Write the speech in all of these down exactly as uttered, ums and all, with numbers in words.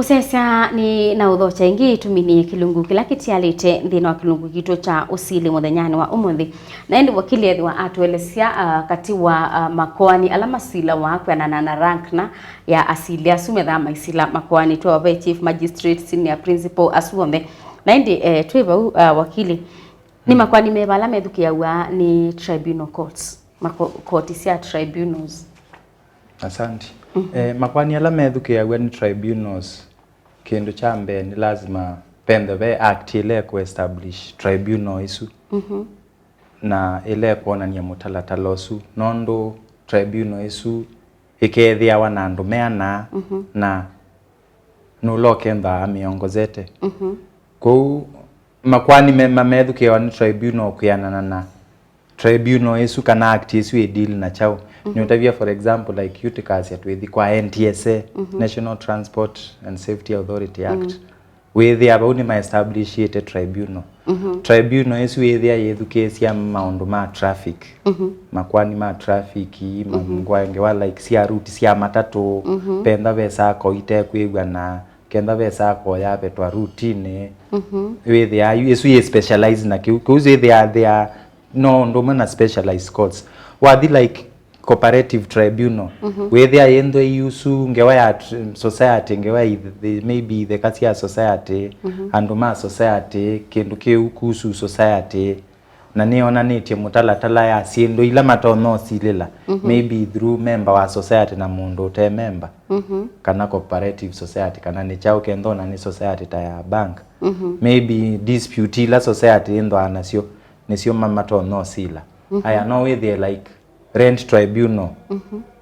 Sesya nĩ na ũthokya ĩngĩ ĩtumi nĩ kĩlungu kĩla kĩtialĩte nthĩnĩ wa kĩlungu kitũ kya ũsili mũthenyanĩ wa ũmũnthĩ. Na ĩndĩ wakili ethĩwa atũelesya, ah, katĩ wa, ah, makoani ala masilawa kwĩanana na rank na ya asili asu methaa maisila makoani, twĩwa ve chief magistrate, senior principal, asu onthe. Na ĩndĩ, eh, twĩ vau, ah, wakili, nĩ makoani meva ala methukĩaw'a nĩ tribunal courts, mako-, koti sya tribunals? Asante. Eh, makoani ala methukĩaw'a nĩ tribunals, kĩndũ kya mbee nĩ lazima vethwe ve act ĩla ĩkũ establish tribunal ĩsu, na ĩla ĩkwonany'a mũtalatala ũsu, nũndũ tribunal ĩsu ĩkethĩawa na andũ meana, na nũla ũkethĩawa amĩongozete. Kwoou makoani me-, mamethukĩawa nĩ tribunal kwĩanana na tribunal ĩsu kana act ĩsu ĩ deal na kyaũ. Nĩũtavya, for example, like yu tũkasya twĩthi kwa N T S A, National Transport and Safety Authority Act. Wĩthĩa vau nĩma establishĩte tribunal. Tribunal ĩsu wĩthĩa yĩthukĩĩsya maũndũ ma traffic. Makoani ma traffic, ma-, ngwa ngewa like sya route sya matatũ, vethwa ve sacco itekwĩw'ana, kethwa ve sacco yavetwa route-inĩ, wĩthĩa yu, ĩsu yĩ specialize na kĩu. Kĩu yĩthĩa, thĩa no ũndũ ũmwe na specialized courts. Wathi like cooperative tribunal, wĩthĩa yĩnthwa iusu ngewa ya tr-, society, ngewa i-, the, maybe itheka sya society, andũ ma society, kĩndũ kĩu kuhusu society, na nĩyonanĩtye mũtalatala ya syĩndũ ila matonya ũsilĩla, maybe through member wa society na mũndũ ũte member, kana cooperative society, kana nĩ kyaũ, kethwa ona nĩ society ta ya bank. Maybe dispute ila society ĩthwaa nasyo, nĩsyo ma-, matonya ũsila. Aya no wĩthĩe like rent tribunal,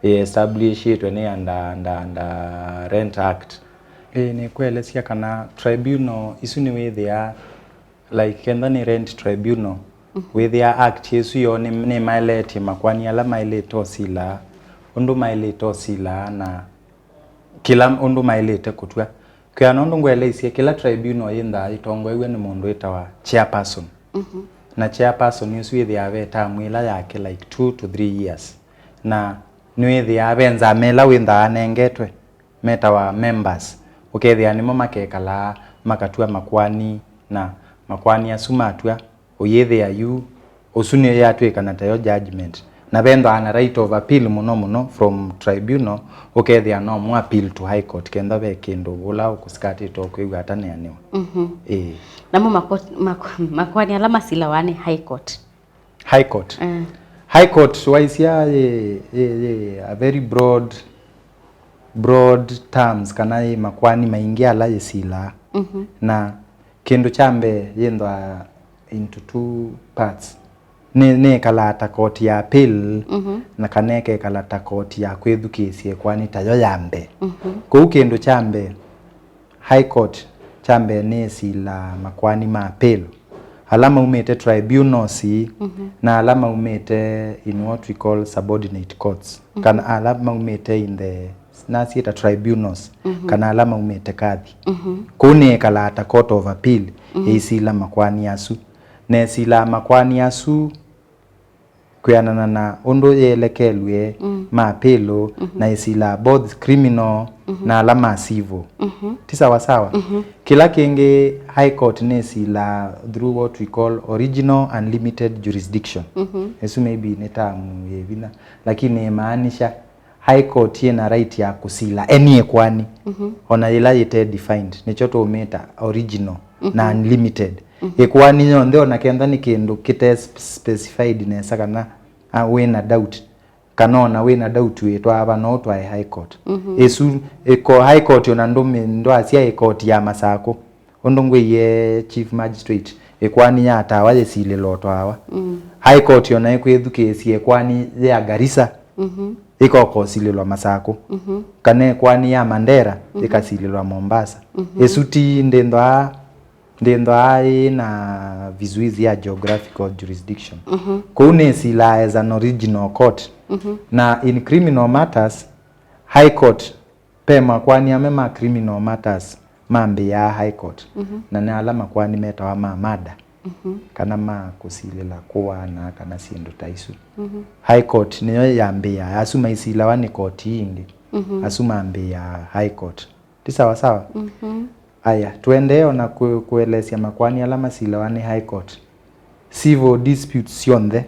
ĩ establishĩtwe nĩ under, under, under Rent Act. Ĩĩ, nĩkwelesya kana tribunal isu nĩwĩthĩaa, like, kenda nĩ rent tribunal, wĩthĩaa act ĩsu yo nĩ, nĩmaeleetye makoani ala maĩlĩte ũsilaa, ũndũ maĩlĩte ũsilaa, na kĩla ũndũ maĩlĩte kũtw'a. Kwĩana ũndũ ngũeleisye, kĩla tribunal yĩnthaa ĩtongoew'e nĩ mũndũ wĩtawa chairperson. Na chairperson ũsu wĩthĩaa ve term ĩla yake, like, two to three years. Na nĩwĩthĩaa ve nzama ĩla wĩnthaa anengetwe, metawa members. Ũkethĩa nĩmo makekalaa makatw'a makoani, na makoani asu matw'a, ũyĩthĩa yu, ũsu nĩyo yatw'ĩkana tayo judgment. Na vethwaa na right of appeal mũno mũno from tribunal, ũkethĩa no mu appeal to High Court kenda ve kĩndũ ũla ũkũsikatĩte ũkwĩw'a atanĩanĩwa. Ĩĩ. Namo mako-, mako-, makoani ala masilawa nĩ High Court? High Court. Eh. High Court waisya yĩ, yĩ, yĩ a very broad, broad terms, kana yĩ makoani maingĩ ala yĩsilaa. Na kĩndũ kya mbee yĩthwaa into two parts. Nĩ, nĩkalaa ta koti ya appeal, na kana ĩkekala ta koti ya kwĩthukĩĩsya ĩkoani tayo ya mbee. Kũu kĩndũ kya mbee, High Court kya mbee nĩsilaa makoani ma appeal, ala maumĩte tribunals, na ala maumĩte in what we call subordinate courts, kana ala maumĩte in the, nasyĩta tribunals, kana ala maumĩte kathi. Kũu nĩĩkalaa ta court of appeal, ĩisila makoani asu. Na ĩsilaa makoani asu kwĩanana na ũndũ yelekelw'e ma appeal, na ĩsilaa both criminal na ala ma civil. Ti sawa sawa? Kĩla kĩngĩ, High Court nĩsilaa through what we call original and limited jurisdiction. Ĩsu maybe nĩ tamu yĩ vinya, lakini ĩmaanisha High Court yĩ na right ya kũsila any ĩkoani, ona yĩla yĩte defined, nĩkyo tũũmĩta original na unlimited. Ĩkoani yonthe, ona kenda nĩ kĩndũ kĩte sp-, specified nesa kana, ah, wĩ na doubt, kana ona wĩ na doubt wĩtwaa va, no ũtwae High Court. Ĩsu, ĩko-, High Court ona ndũmĩ-, ndwasya ĩ court ya Masakũ. Ũndũ ngwĩie Chief Magistrate, ĩkoani ya Tawa yĩsilĩlwa Tawa. High Court ona ĩkwĩthukĩĩsya ĩkoani ya Garissa, ĩkoka ũsilĩlwa Masakũ. Kana ĩkoani ya Mandera, ĩkasilĩlwa Mombasa. Ĩsu ti ndĩndwaa, ndĩndwaa ĩ na vizuizi ya geographical jurisdiction. Kũu nĩsilaa as an original court. Na in criminal matters, High Court, ve makoani amwe ma criminal matters mambĩĩaa High Court, na nĩ ala makoani metawa ma murder, kana ma kũsilĩla kũaana, kana syĩndũ ta isu. High Court nĩyo yambĩĩaa, asu maisilawa nĩ koti ii ingĩ, asu mambĩĩaa High Court. Ti sawa sawa? Mhm. Aya, tũendee ona kũ-, kũelesya makoani ala masilawa nĩ High Court. Civil disputes syonthe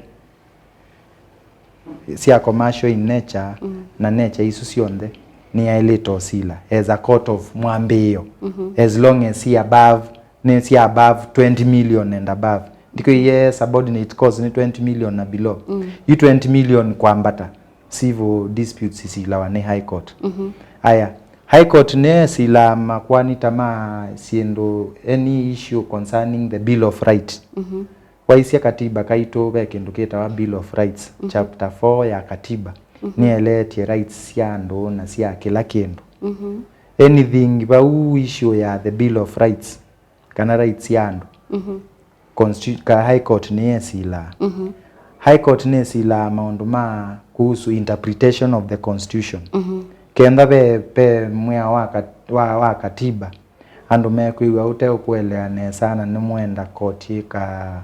sya commercial in nature, mm, na nature isu syonthe nĩyaĩlĩte ũsila as a court of mwambĩĩo, mhm, as long as si above, nĩ si above twenty million and above. Ndikĩie subordinate cause nĩ twenty million na below. Mm. Yu twenty million kwambata, civil disputes isilawa nĩ High Court. Mhm. Aya, High Court nĩyo ĩsilaa makoani ta ma syĩndũ, any issue concerning the Bill of Rights. Mhm. Waisye katiba kaitũ ve kĩndũ kĩtawa Bill of Rights, mhm, chapter four ya katiba, mhm, nĩeleetye rights sya andũ na sya kĩla kĩndũ. Mhm. Anything vau issue ya the Bill of Rights, kana rights ya andũ, mhm, constitu-, ka High Court nĩyesilaa. Mhm. High Court nĩsilaa maũndũ ma kuhusu interpretation of the constitution. Mhm. Kenda ve, ve mwĩao wa kat-, wa, wa katiba, andũ mekwĩw'a ũteũkũelewa nesa na nĩmwenda koti ĩka-,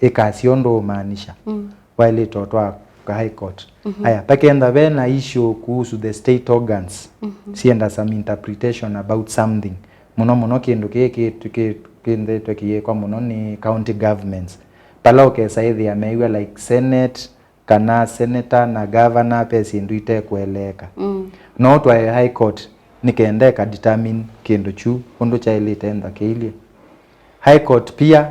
ĩkasya ũndũ ũmaanisha, mm, waĩlĩte ũtwaa ka High Court. Mhm. Aya, pakenda ve na issue kuhusu the state organs, mhm, sienda some interpretation about something. Mũno mũno kĩndũ kĩĩ kĩ-, kĩ-, kĩendetwe kĩyĩkwa mũno nĩ county governments. Pala ũkesa ĩthĩa mew'a like Senate, kana senator na governor ve syĩndũ itekũeleeka. Mm. No ũtwae High Court nĩ kenda ĩka determine kĩndũ kyu ũndũ kyaĩlĩte ntha kĩilye. High Court pia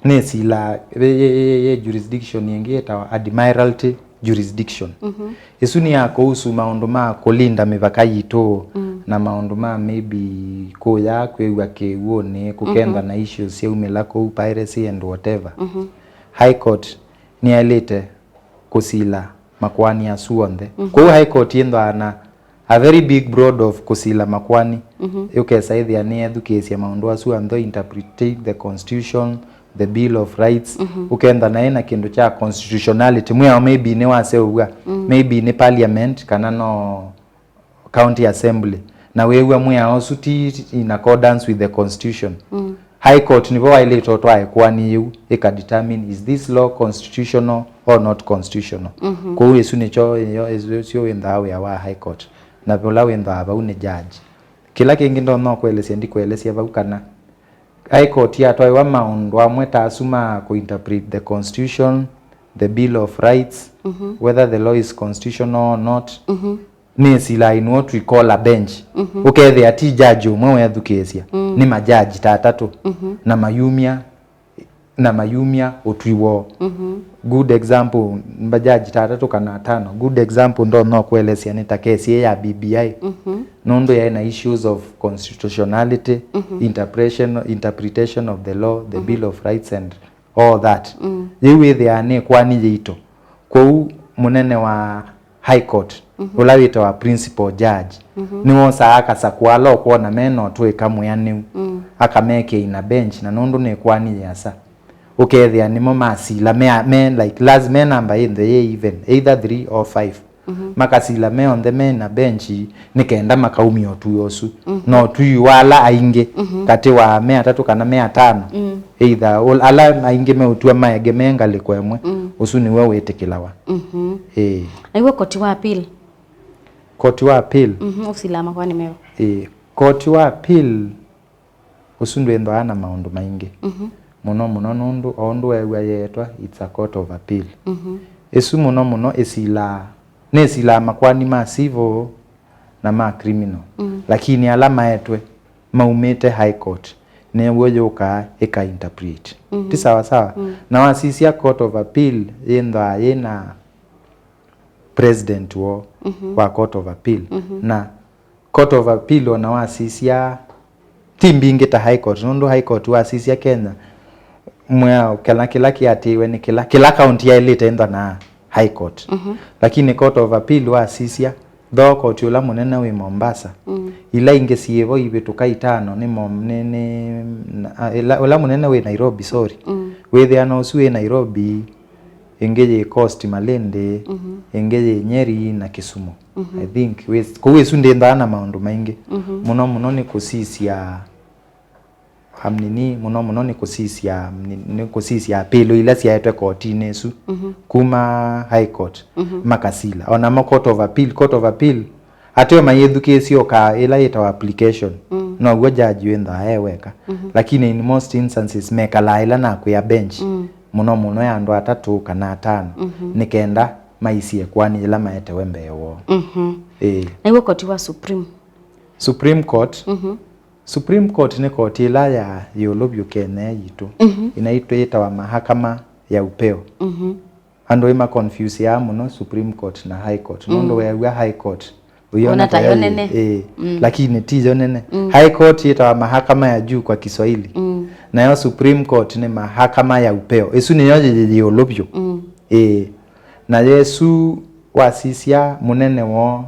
nĩsilaa yĩ, yĩ, yĩ, yĩ jurisdiction ĩngĩ yĩtawa admiralty jurisdiction. Mhm. Ĩsu nĩ ya kũhusu maũndũ ma kũlinda mĩvaka yitũ, mm, na maũndũ ma maybe kũya kwĩw'a kĩw'ũnĩ, kũkenda, mhm, na issues syaumĩla kũu, piracy and whatever. Mhm. High Court nĩyaĩlĩte kũsila makoani asu onthe. Mhm. Kwoou High Court yĩthwaa na a very big broad of kũsila makoani. Mhm. Ũkesa ĩthĩa nĩyethukĩĩsya maũndũ asu anthe, interpreting the constitution, the Bill of Rights. Mhm. Ũkenda naĩ na kĩndũ kya constitutionality, mwĩao maybe nĩwaseũvw'a, mm, maybe nĩ parliament, kana no county assembly, na wĩw'a mwĩao ũsu ti in accordance with the constitution, mm, High Court nĩvo waĩlĩte ũtwae koani yĩu ĩka determine, is this law constitutional or not constitutional? Mhm. Kwoou ĩsu nĩkyo, ĩyo, ĩsu, ũcio wĩnthaa wĩa wa High Court, na ũla wĩnthaa vau nĩ judge. Kĩla kĩngĩ ndonya kũelesya, ndikũelesya vau kana High Court yatwaĩwa maũndũ amwe ta asu ma kũ interpret the constitution, the Bill of Rights, mhm, whether the law is constitutional or not, mhm, nĩsilaa in what we call a bench. Mhm. Ũkethĩa ti judge ũmwe wethukĩĩsya, mm, nĩ majaji ta atatũ, mhm, na mayumya, na mayumya ũtwi woo. Mhm. Good example, majaji ta atatũ kana atano. Good example ndonya kũelesya nĩ ta kesi ĩĩ ya B B I, mhm, nũndũ yaĩ na issues of constitutionality, mhm, interpretation, interpretation of the law, the, mhm, Bill of Rights and all that. Mm. Yĩu wĩthĩaa nĩ koani yitũ. Kwoou mũnene wa High Court, mhm, ũla wĩtawa principal judge, mhm, nĩwosaa akasakũa ala ũkwona me na ũtũĩka mwĩanĩu, mm, akamekĩa in a bench, na nũndũ nĩ koani yĩasa, ũkethĩa nĩmo masila me, me, like, lazima me namba ĩnthe yĩ even, either three or five. Mhm. Makasila me onthe me na bench nĩ kenda makaumya ũtwi ũsu. Mhm. Na ũtwi wa ala aingĩ, mhm, katĩ wa me atatũ kana me atano, mm, either ol-, ala aingĩ meũtw'a maegemee ngalĩko ĩmwe, mm, ũsu nĩw'o wĩtĩkĩlawa. Mhm. Ĩĩ. Na iw'o koti wa appeal? Koti wa appeal? Mhm, ũsilaa makoani mevo? Ĩĩ. Koti wa appeal Ũsu ndwĩthwaa na maũndũ maingĩ. Mhm. Mũno mũno nũndũ o ũndũ weew'a yeetwa, it's a court of appeal. Mhm. Ĩsu mũno mũno ĩsilaa, nĩsilaa makoani ma civil na ma criminal. Mm. Lakini ala maetwe maumĩte High Court, nĩw'o yũkaa ĩka interpret. Mhm. Ti sawa sawa? Mm. Na wasisya court of appeal yĩthwaa yĩ na president woo, mhm, wa court of appeal. Mhm. Na Court of Appeal ona wasisya, ti mbingĩ ta High Court, nũndũ High Court wasisya Kenya, mwĩao kĩla, kĩla kĩatĩĩwe nĩ kĩla, kĩla county yaĩlĩte ĩthwa na High Court. Mhm. Lakini Court of Appeal wasisya, though koti ũla mũnene wĩ Mombasa, mm, ila ingĩ syĩvo ivĩtũka itano nĩ Mom-, nĩ, nĩ, na, a, ĩla, ũla mũnene wĩ Nairobi, sorry. Mm. Wĩthĩana ũsu wĩ Nairobi, ĩngĩ yĩ Coast Malindi, mhm, ĩngĩ yĩ Nyeri na Kisumu. Mhm. I think, wĩ-, kũu ĩsu ndĩnthaa na maũndũ maingĩ. Mhm. Mũno mũno nĩ kũsisya, am, nini, mũno mũno nĩ kũsisya, nĩ, nĩ kũsisya appeal ila syaetwe kotinĩ ĩsu, mhm, kuma High Court, mhm, makasila. Onamo Court of Appeal, Court of Appeal, Ateo mayĩthukĩĩsye ũkaa ĩla yĩtawa application, mm, now'o judge wĩnthaa e weka. Mhm. Lakini in most instances mekalaa ĩla nakwĩa bench, mm, mũno mũno ya andũ atatũ kana atano, mhm, nĩ kenda maisye ĩkoani yĩla maetewe mbee woo. Mhm. Ĩĩ. Na iwe koti wa Supreme? Supreme Court. Mhm. Supreme Court nĩ koti ĩla ya ĩũlũ vyũ Kenya yitũ. Mhm. Ĩnaitwa, yĩtawa mahakama ya upeo. Mhm. Andũ nĩmaconfuseaa mũno Supreme Court na High Court. Mm. Nũndũ weew'a High Court, ũyona ta yo nene. Ĩĩ, mm, lakini ti yo nene. Mm. High Court yĩtawa mahakama ya juu kwa Kiswahili. Mm. Nayo Supreme Court nĩ mahakama ya upeo. Ĩsu nĩyo yĩ, yĩ, yĩ ĩũlũ vyũ. Mm. Ĩĩ. Na Yesu wasisya mũnene woo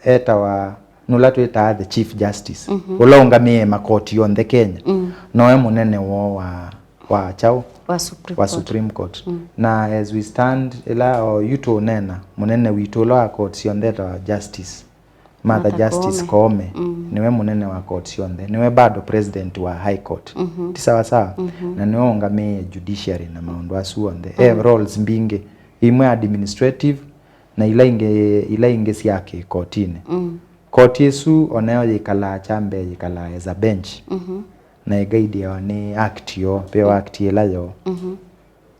etawa, nũla twĩtaa the Chief Justice, mhm, ũla ũngamĩe makoti onthe Kenya, mm, nowe mũnene woo wa, wa kyaũ? Wa Supreme Court. Wa Supreme Court. Mm. Na as we stand, ĩla o yu tũũneena, mũnene witũ ũla wa court syonthe etawa Justice Martha, Martha Justice Koome. Koome. Mm. Nĩwe mũnene wa court syonthe. Nĩwe bado president wa High Court. Mhm. Ti sawa sawa? Mhm. Na nĩwe ũngamĩe judiciary na maũndũ asu onthe. E, mm, roles mbingĩ. Imwe administrative, na ila ingĩ, ila ingĩ sya kĩkotinĩ. Mm. Koti ĩsu o nayo yĩkalaa kya mbee, yĩkalaa as a bench, mhm, na ĩgaidiawa nĩ act yoo, veo act ĩla yoo. Mhm.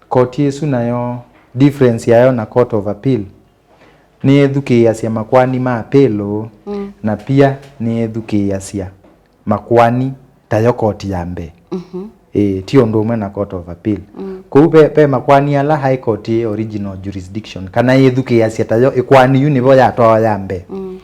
Koti ĩsu nayo, difference yayo na Court of Appeal, nĩyĩthukĩĩasya makoani ma appeal, mm, na pia nĩyĩthukĩĩasya makoani tayo koti ya mbee. Mhm. Ĩĩ, ti ũndũ ũmwe na Court of Appeal. Mm. Kũu ve, ve makoani ala High Court yĩ original jurisdiction, kana yĩthukĩĩasya tayo ĩkoani yu nĩvo yatwawa ya mbee. Mm.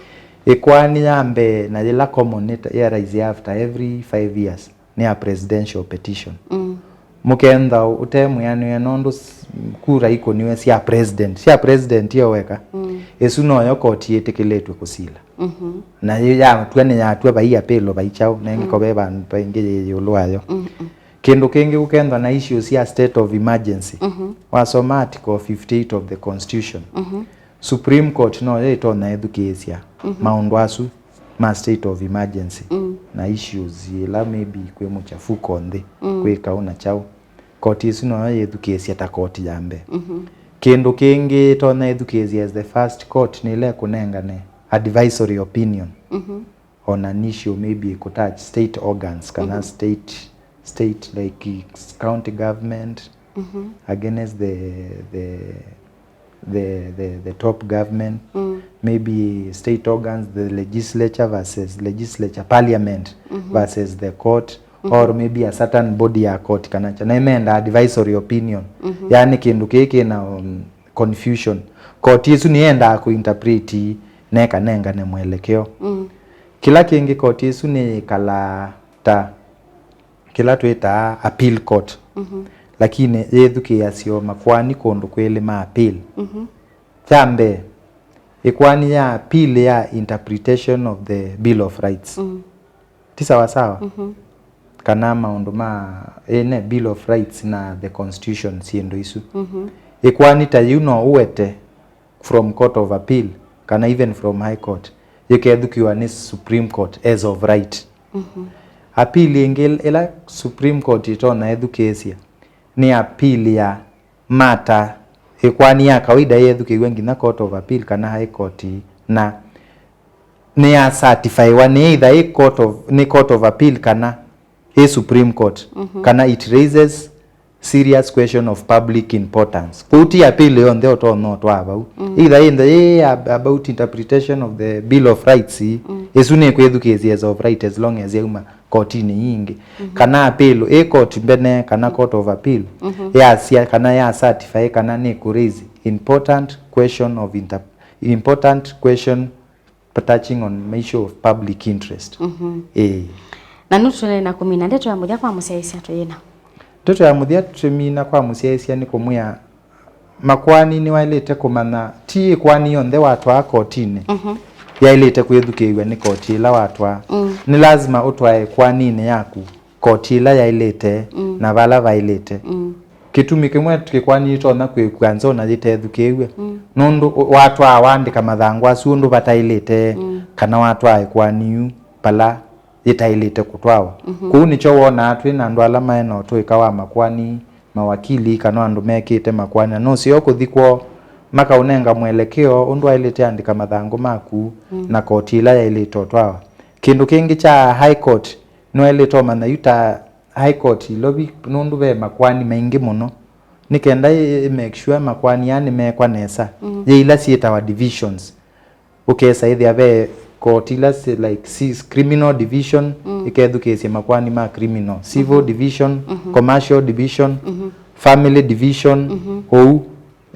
Ĩkoani ya mbee na yĩla common nĩ ta, ya rise after every five years nĩ ya presidential petition. Mm. Mũkentha ũ-, ũte mwĩanĩe nũndũ s-, kura ikũniwe sya president. Sya president yo weka. Mm. Ĩsu noyo koti yĩtĩkĩlĩtw'e kũsila. Mhm. Na yĩ yatw'a nĩ yatw'a vai appeal vai kyaũ, na ĩngĩ, mm, ko ve vandũ vaingĩ yĩ ĩũlũ wayo. Mm, mm. Kĩndũ kĩngĩ ũkethwa na issues sya state of emergency. Mhm. Wasoma article fifty-eight of the constitution. Mhm. Supreme Court noyo ĩtonya ĩthukĩĩsya, mhm, maũndũ asu ma state of emergency, mm, na issues ila maybe kwĩ mũchafuko nthĩ, mm, kwĩ kaũ na kyaũ. Koti ĩsu noyo yĩthukĩĩsya ta koti ya mbee. Mhm. Kĩndũ kĩngĩ ĩtonya ĩthukĩĩsya as the first court nĩ ĩla ĩkũnengane advisory opinion, mhm, on an issue maybe ĩkũtouch state organs kana, mhm, state, state like county government, mhm, against the, the, the, the, the top government, mm, maybe state organs, the legislature versus legislature, parliament, mhm, versus the court, mhm, or maybe a certain body ya court kana kya, na ĩmenda advisory opinion. Mhm. Yani kĩndũ kĩĩ kĩna, um, confusion. Koti ĩsu nĩyendaa kũinterpret na ĩkanengane mwelekeo. Mm. Kĩla kĩngĩ koti ĩsu nĩyĩkalaa ta kĩla twĩtaa appeal court. Mhm. Lakini yĩthukĩĩasya o makoani kũndũ kwĩlĩ ma appeal. Mhm. Kya mbee, ĩkoani ya appeal ya interpretation of the Bill of Rights. Mm. Ti sawa sawa? Mhm. Kana maũndũ ma, ĩne, Bill of Rights na the constitution, syĩndũ isu. Mhm. Ĩkoani ta yĩu no ũwete from Court of Appeal, kana even from High Court, yĩkethukĩwa nĩ Supreme Court as of right. Mhm. Appeal ĩngĩ ĩla Supreme Court ĩtonya ĩthukĩĩsya nĩ appeal ya matter, ĩkoani ya kawaida yĩethukĩw'e nginya Court of Appeal kana High Court, na nĩya certifywa nĩ either ĩ court of, nĩ Court of Appeal kana ĩ Supreme Court, mhm, kana it raises serious question of public importance. Kũu ti appeal yonthe ũtonya ũtwaa vau. Mm. Either ĩnthe yĩ ab-, about interpretation of the Bill of Rights, mm, ĩsu nĩkwĩthukĩĩsya as of right as long as yauma kotinĩ ii ingĩ. Mhm. Kana appeal ĩ court mbene kana Court of Appeal, mhm, yasya kana ya certify kana nĩ kũ raise important question of inter-, important question touching on issue of public interest. Mhm. Ĩĩ. Na nũtũneena kũmina ndeto ya mũthya kwa mũsyaĩĩsya tũyĩna. Ndeto ya mũthya tũmina kwa mũsyaĩĩsya nĩ kũmwĩa makoani nĩwaĩlĩte kũmanya ti ĩkoani yonthe watwaa kotinĩ, mhm, yaĩlĩte kwĩthukĩĩw'a nĩ koti ĩla watwaa. Mm. Nĩ lasima ũtwae ĩkoaninĩ yaku koti ĩla yaĩlĩte, mm, na vala vaĩlĩte. Mm. Kĩtumi kĩmwe kĩkoani ĩtonya kwĩkw'a nzona yĩtethukĩĩw'e, mm, nũndũ ũ-, watwaa waandĩka mathangũ asu ũndũ vataĩlĩte, mm, kana watwaa ĩkoani yu vala yĩtaĩlĩte kũtwawa. Mhm. Kũu nĩkyo wonaa twĩ na andũ ala maĩ na ũtũĩka wa makoani, mawakili, kana andũ mekĩte makoani, na nũseo kũthi kwoo makaũnenga mwelekeo ũndũ waĩlĩte andĩka mathangũ maku na koti ĩla yaĩlĩte ũtwawa. Kĩndũ kĩngĩ kya High Court, nĩwaĩlĩte ũmanya yu ta High Court ilovi, nũndũ ve makoani maingĩ mũno, nĩ kenda ĩ, ĩ make sure makoani aa nĩmekwa nesa. Yĩ ila syĩtawa divisions. Ũkesa ĩthĩa ve koti ila si, like, si, criminal division, ĩkethukĩĩsya makoani ma criminal, civil division, commercial division, family division, ũu.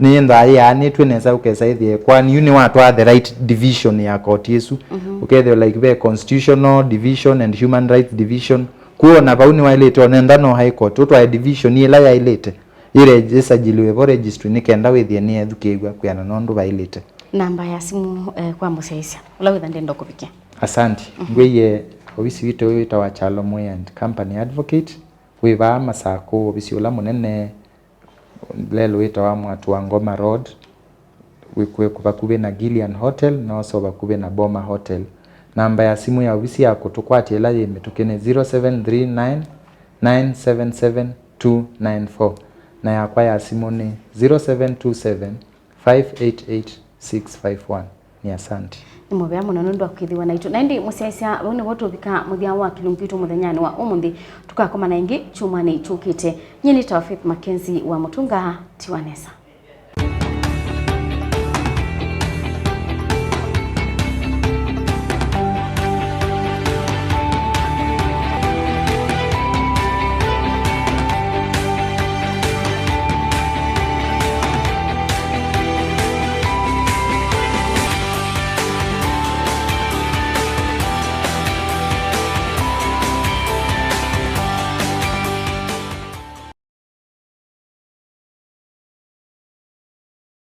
Nĩyĩnthaa yĩanĩtw'e nesa, ũkesa ĩthĩe kwani yu nĩwatwaa the right division ya koti ĩsu. Ũkethĩwa, like, ve constitutional division and human rights division. Kuona vau nĩwaĩlĩte onenda no High Court ũtwae division ĩla yaĩlĩte, ĩsajiliwe vo registry, nĩ kenda wĩthĩe nĩyethukĩĩw'a kwĩana na ũndũ vaĩlĩte. Namba ya simũ, eh, kwa mũsyaĩĩsya ũla wĩtha ndenda kũvikĩa. Asante. Ngwĩie ovisi witũ wĩtawa Kyalo Mwĩ and Company Advocate, wĩ vaa Masakũ, ovisi ũla mũnene lelũ wĩtawa Mwatu wa Ngoma Road, wĩ, wĩ vakuvĩ na Gillian Hotel, na also vakuvĩ na Boma Hotel. Namba ya simũ ya ovisi ya kũtũkwatya ĩla yĩ mĩtũkĩ nĩ zero seven three nine, nine seven seven, two nine four, na yakwa ya simũ nĩ zero seven two seven, five eight eight, six five one. Nĩ asante. Nĩ mũvea mũno nũndũ wa kwĩthĩwa naitũ. Na ĩndĩ mũsyaĩĩsya, vau nĩvo tũvika mũthya wa kĩlungu kitũ mũthenyanĩ wa ũmũnthĩ. Tũkakomana ĩngĩ kyumwanĩ kyũkĩte. Nyie nĩtawa Faith Mackenzie wa Mũtunga. Tiwa nesa.